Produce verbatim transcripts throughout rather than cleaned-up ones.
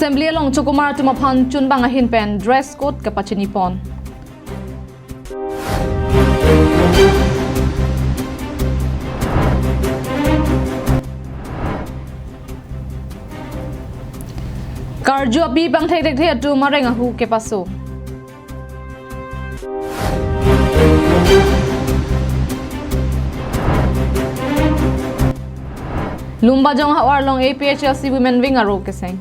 Assembly along chokomar atum aphan chunbang ahin pen dress code kapachini pon. Karju api pangthekthekthe atum areng ahu kepaso. Lumbajong havar along A P H L C Women Wing aro keseng.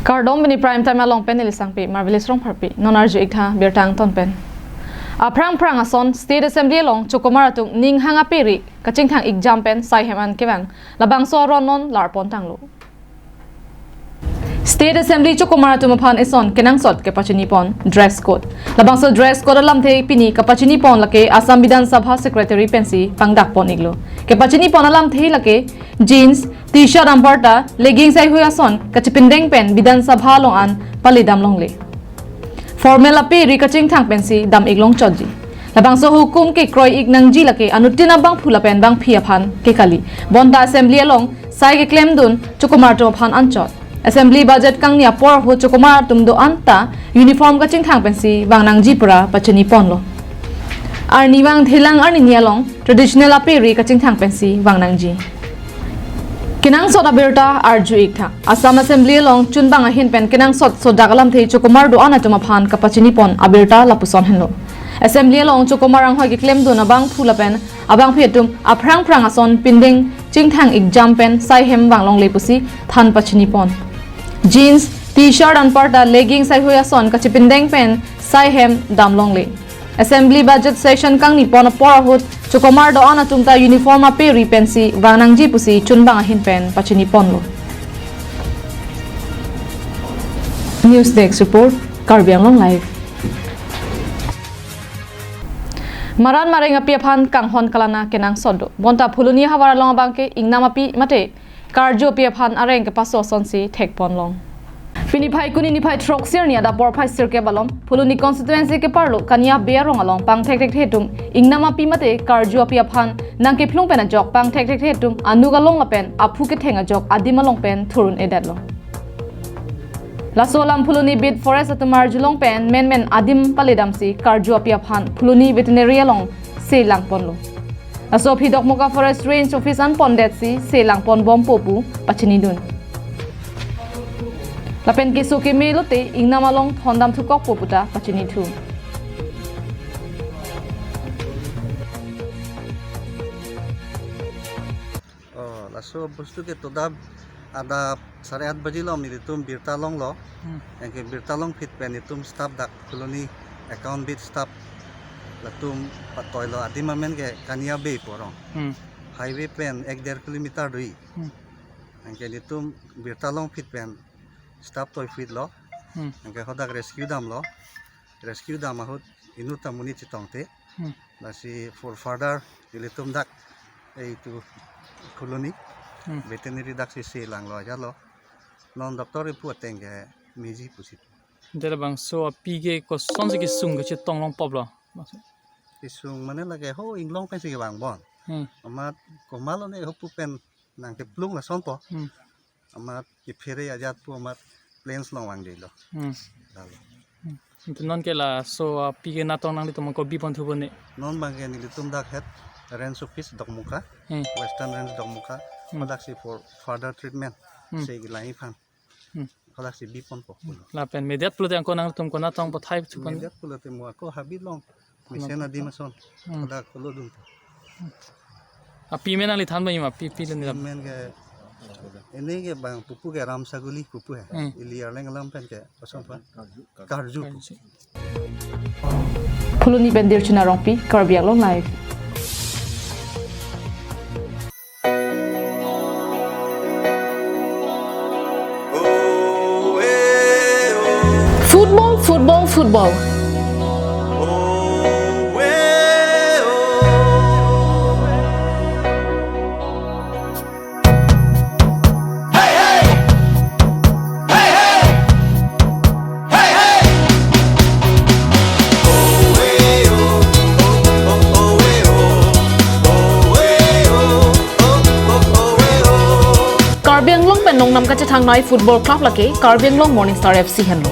Kardom, pini Prime Time along pen neli Sangpi, Marvelous Rongpharpi, non arju-ik tha birta angton pen. Aphrang phrang ason State Assembly along chokomar atum ninghang ape ri kachingthang-ik jam pen saihem an kevang, labangso aron non lar pon tanglo. State Assembly chokomar atum aphan eson kenangsot kepachini pon dress code. Labangso dress code alamthe pini kapachini pon lake Assam Bidhan Sabha Secretary pensi pangdak pon-iklo. Kepachini pon alamthe lake jeans, T-shirt anparta leggings heihui ason kachipindeng pen Bidhan Sabha along an pale dam longle. Formal ape ri kachingthang pensi dam-ik longchotji. Labangso hukum kekroi-ik nangji lake anuttin abangphu lapen bangphi aphan ke kali. Bonta Assembly along sai keklemdun chokomar atum aphan anchot. Assembly budget kangni apor ahut chokomar atum do-an ta uniform kachingthang pensi vang nangji pura pachini ponlo. Arnivang thelang arnini along traditional ape ri kachingthang pensi vang nangji. Kenangsot abirta arju-ik tha. Assam Assembly along chunbang ahin pen kenangsot sodak alamthe chokomar do-an atum aphan kapachini pon abirta lapuson henlo. Assembly along chokomar anghoi keklemdun abangphu lapen abangphi atum aphrang phrang ason pindeng chingthang-ik jam pen saihem vang longle pusi than pachini pon. Jeans, T-shirt anparta leggings heihui ason kachipindeng pen saihem dam longle. Assembly budget session kangni pon apor ahut chokomar do-an atum ta uniform ape ri pensi vang nangji pusi chunbang ahin pen pachini ponlo. News Desk Report, Karbi Anglong Live. Maran mareng api aphan kanghon kalana kenangsot do. Bonta Phuloni havar along abangke ingnam api mate karju api aphan areng kepaso asonsi thek pon long. Pini Phaikuni niphai throksi arni adap porphai sirkep alom Phuloni constituency keparlo Kania Bey arong along pangthekthekthe atum ingnam api mate karju api aphan nangkephlung pen ajok pangthekthekthe atum anuk along lapen aphu ketheng ajok adim along pen thurun-edetlo. Laso alam Phuloni Beat Forest atum arjulong pen menmen adim pale damsi karju api aphan Phuloni Veterinary along se lang ponlo. Laso aphi Dokmoka Forest Range Office an pondetsi se lang pon bompo pu pachinidun. Lapen keso keme lote ingnam along thondam thukokpo puta pachinithu. Oh, laso bostu ke toda adap sare aat baji alom nelitum birta longlo. Hmm. Anke birta longphit pen nelitum staff dak Phuloni account beat staff latum patoilo, adim amen ke Kania Bey pu arong. Hmm. Highway pen ek der kilometer do-i. Hmm. Anke nelitum birta longphit pen staff toiphitlo. Hmm. Anke hadak rescue damlo. Rescue dam ahut inut ta monit chetongte. Hmm. Lasi for further nelitum dak eitu Phuloni, hmm, veterinary daksi se langlo ajatlo. Non doctor ipu ateng ke meji pusi. Dela bangso api ke kosonsi kesung kachetong long poplo? Kesung mane lake ho inglong pensi kevang bon. Hmm. Amat komatlo ne ho pu pen nangkephlung lasonpo. Hmm. Amat kephere ajat pu amat plains along vangdetlo. Hmm. Lalo. Hmm. Ante non ke laso api ke natong nanglitum ko bi pon thu pon ne? Non abangke nelitum dak head range office Dokmoka, hmm, Western Range Dokmoka, hmm, hadaksi for further treatment, hmm, se ilai aphan. Hmm. Hadaksi bi ponpo. Hmm. Lapen mediat pulote angko nangtum ko natong pathai thu pon ne? Mediat pulote mo ako habit along mesen adim ason. Hmm. Hadak kolo dun. Api amen nangli than bang ima, api, api le nila. Amen ke, ini ke bang pupu ke Ram Saguli pupu he. Hmm. Ili arleng alam pen ke kosonpa? Karju. Karju. Phuloni pen Dirchuna Rongpi, Karbi Anglong Live. Football, football, football. Karbi Anglong Nam kachethangnei football club lake Karbi Anglong Morning Star F C henlo.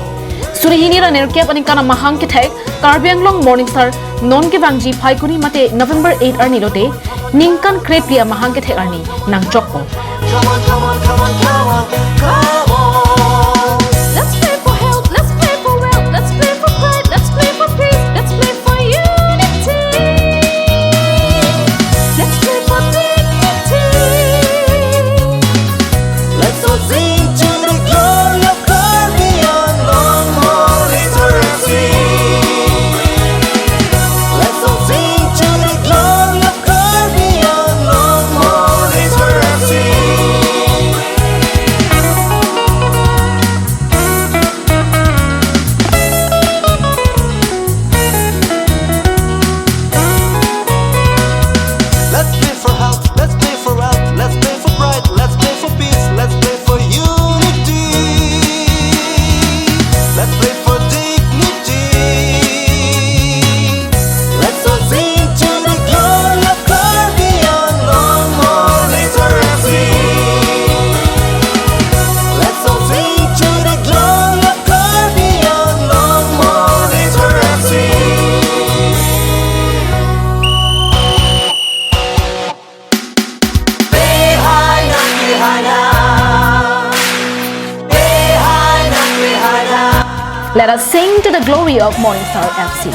Suri hini ra nerkep aningkan amahang kethek Karbi Anglong Morning Star non kevangji Phaikuni mate November eight arni lote ningkan krephli amahang kethek arni nangchokpo. Come on, come on, come on, come on, come on. Let's play for health, let's play for wealth, let's play for pride, let's play for peace, let's play for unity. Let's play for dignity. Let's all sing to the glory of Karbi Anglong Morning Star F C. Let's all sing to the glory of Karbi Anglong Morning Star F C. Let's play for health, let's play for wealth, let's play for pride, let's play for peace, let's play for unity. Let's play for dignity. Let's all sing to the glory of Karbi Anglong Morning Star F C. Let's all sing to the glory of Karbi Anglong Morning Star F C. Let us sing to the glory of Morning Star F C.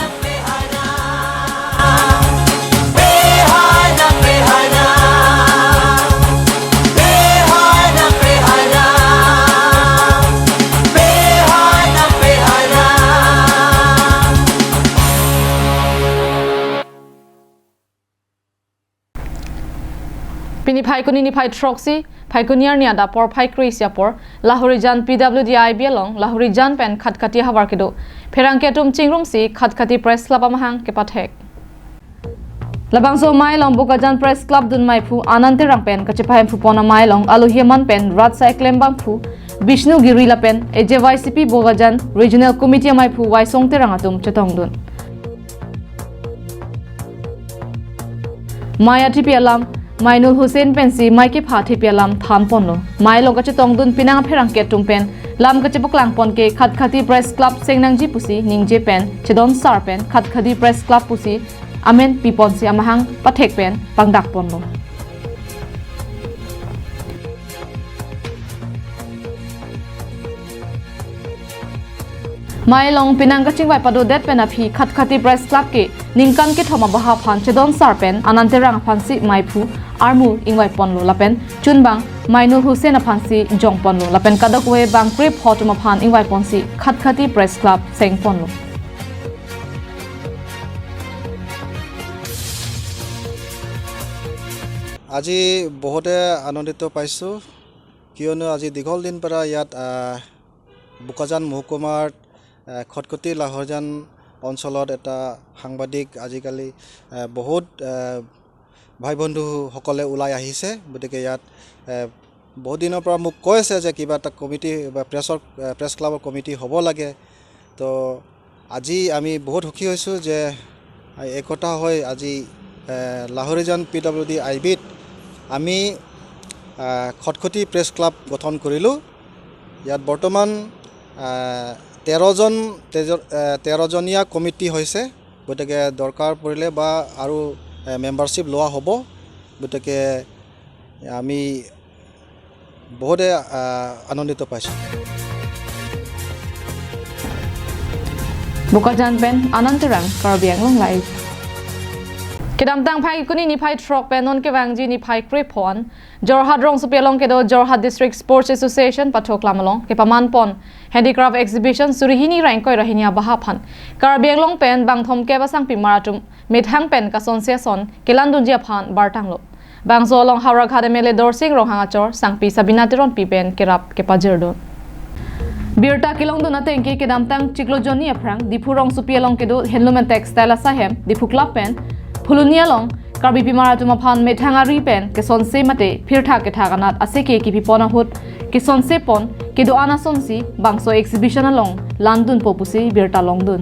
Pini Phaikuni niphai throksi, Phaikuni arni adap porphai kre-isi apor, Lahorijan P W D I B along, Lahorijan pen Khatkhati ahavar kedo pherangke atum chingrumsi Khatkhati Press Club amahang kepathek. Labangso amei along Bokajan Press Club dun meiphu Anand Terang pen kachepahemphu pon amei along alohi aman pen rat sai klembangphu Bishnu Giri lapen A J Y C P Bokajan Regional Committee ameiphu Waisong Terang atum chetongdun. Mei athepi alam, Mainul Hussain pensi mei kepha athepi alam thanponlo. Mei along kachetongdun penang apherangke atum pen lam kachepaklang pon ke Khatkhati Press Club seng nangji pusi ningje pen chedon sar pen Khatkhati Press Club pusi amen piponsi amahang pathek pen pangdak ponlo. Mei along penang kachingvai padodet pen aphi Khatkhati Press Club ke ningkan kethom abaha aphan chedon sar pen Anand Terang aphansi meiphu armu ingvai ponlo lapen chunbang Mainul Hussain aphansi jong ponlo lapen kadokave bang krepho atum aphan ingvai ponsi Khatkhati Press Club seng ponlo. আজি বহুতে আনন্দিত পাইছোঁ, কিয়নো আজি দীঘল দিন পৰা ইয়াত, আহ, বোকাজান মহকুমাৰ, আহ, খটখটি লাহৰজান অঞ্চলত এটা সাংবাদিক আজিকালি, আহ, বহুত, আহ, ভাই বন্ধুসকলে ওলাই আহিছে। গতিকে ইয়াত, আহ, বহুত দিনৰ পৰা মোক কৈ আছে যে কিবা এটা কমিটি বা প্ৰেছৰ, আহ, প্ৰেছ ক্লাবৰ কমিটি হ'ব লাগে। তো আজি আমি বহুত সুখী হৈছোঁ যে একতা হৈ আজি, এ, লাহৰিজান পি ডব্লিউ ডি আই বিত আমি, এ, খটখটি প্ৰেছ ক্লাব গঠন কৰিলোঁ। ইয়াত বৰ্তমান, এ, তেৰজন, তেজ-, এ, তেৰজনীয়া কমিটি হৈছে। গতিকে দৰকাৰ পৰিলে বা আৰু, এ, মেম্বাৰশ্বিপ লোৱা হ'ব। গতিকে আমি বহুতে, আহ, আনন্দিত পাইছোঁ। Bokajan pen Anand Terang, Karbi Anglong Live. Kedamtang Phaikuni niphai throk pen non kevangji niphai krepho an Jorhat rongsopi along kedo Jorhat District Sports Association pathoklam along kepaman pon handicraft exhibition suri hini ra ingkoi ra hini abaha aphan Karbi Anglong pen bangthom kep asangpimar atum methang pen kasonse ason kelandunji aphan bartanglo. Bangso along Howraghat M L A Dorsing Ronghang achor sangpi Sabina Teronpi pen kerap kepajirdun. Birta kelongdun ateng ke kedamtang chiklo jonni aphrang Diphu rongsopi along kedo Handloom and Textile asahem Diphu Club pen Phuloni along Karbi pimar atum aphan methang ari pen kesonse mate phirthak kethak anat aseke kipipon ahut kesonse pon kedo-an asonsi bangso exhibition along landunpo pusi birta longdun.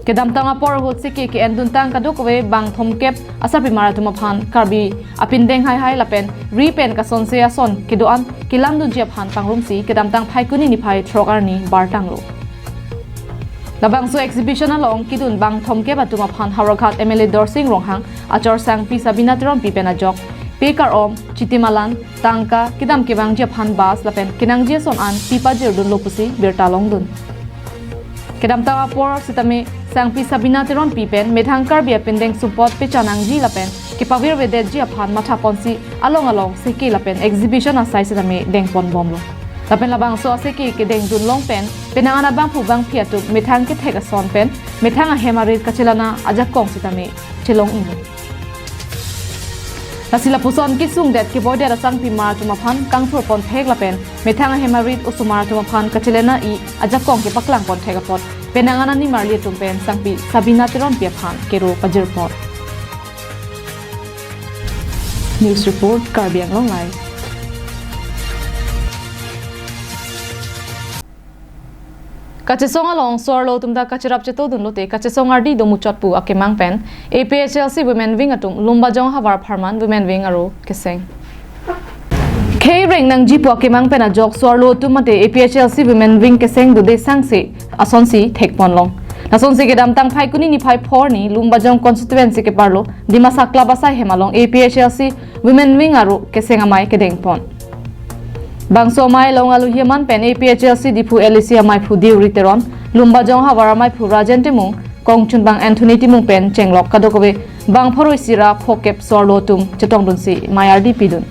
Kedamtang apor ahut seke ke-enduntang kadokave bang thomkep asarpimar atum aphan Karbi apindeng haihai lapen ri pen kasonse ason kedo-an kelamdunji aphan pangrumsi kedamtang Phaikuni niphai throk arni bartanglo. Labangso exhibition along kedun bang thomkep atum aphan Howraghat M L A Dorsing Ronghang, achor sangpi Sabina Teronpi pen ajok pe kar-om, chitimalan, tangka kedam kevangji aphan bus lapen kenangji ason an pi pajirdunlo pusi birta longdun. Kedamtang apor sitame sangpi Sabina Teronpi pen methang Karbi apindeng sumpot pechanangji lapen kepavirvedetji aphan mathaponsi along along seke lapen exhibition asai sitame dengponbomlo. Lapen labangso aseke kedengdun along pen penang an abangphu bangphi atum methang kethek ason pen methang ahem arit kachelana ajakong sitame chelong-ilo. Lasi lapuson kesungdet kevoidet asangpimar atum aphan kangthurpon thek lapen methang ahem arit osomar atum aphan kachelena-i ajakong kepaklangpon thek apot penang an animarli atum pen sangpi Sabina Teronpi aphan kero pajirpon. News report, Karbi Anglong Live. Kachesong along so-arlo atum ta kacherap chetodun lote kachesong ardi domuchot pu akemang pen A P H L C Women Wing atum Lumbajong havar apharman Women Wing aro keseng. Khei reng nangji pu akemang pen ajok so-arlo atum mate A P H L C Women Wing keseng dode sangse asonsi thekponlong. Lasonsi kedamtang Phaikuni niphai phor arni Lumbajong constituency keparlo Dimasa Club asai hem along A P H L C Women Wing aro keseng amei kedengpon. Bangso amei along alohi aman pen A P H L C Diphu L A C ameiphu Deuri Teron, Lumbajong havar ameiphu Rajen Timung, kongchunbang Anthony Timung pen chenglok kadokave bang pharo isi ra phokep so-arlo atum chetongdunsi mei ardi pidun.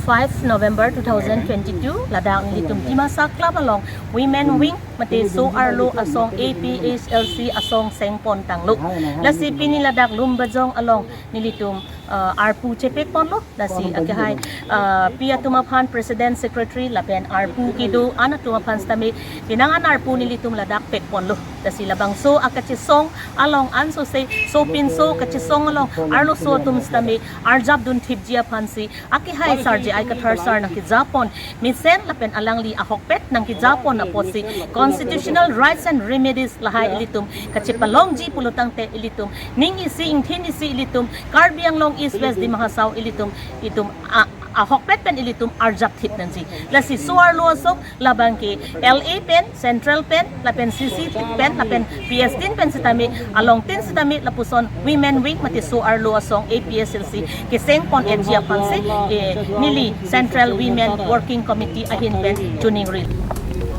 five November two thousand twenty-two, ladak nelitum Dimasa Club along Women Wing mate so-arlo asong A P H L C asong sengpon tanglo. Lasi pini ladak Lumbajong along nelitum uh, arpu chepekponlo. Lasi akehai uh, pi atum aphan president, secretary lapen arpu kedo-an atum aphan sitame penang an arpu nelitum ladak pekponlo. Lasi labangso akachesong along ansose sopinso kachesong along arloso atum sitame arjapdun thipji aphansi akehai Sar J I Kathar sar nangkejapon mesen lapen alangli ahokpet nangkejapon apotsi constitutional rights and remedies lahai ilitum kachepalongji pulotangte ilitum ning isi ingthin isi ilitum Karbi Anglong East West Dima Hasao ilitum itum a- ahokpet pen ilitum arjap thip nangji. Lasi so-arlo asong labangke L A pen, Central pen, lapen C C pen, lapen P S tin pen sitame along tin sitame lapuson Women Wing mate so-arlo asong A P H L C kesengpon etji aphansi eh, neli Central Women Working Committee ahin pen choningri.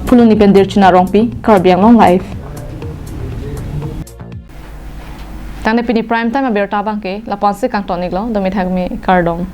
Phuloni pen Dirchina Rongpi, Karbi Anglong Live. Tangte pini prime time abirta abangke lapu-ansi kangton-iklo, domi thakmi kardom.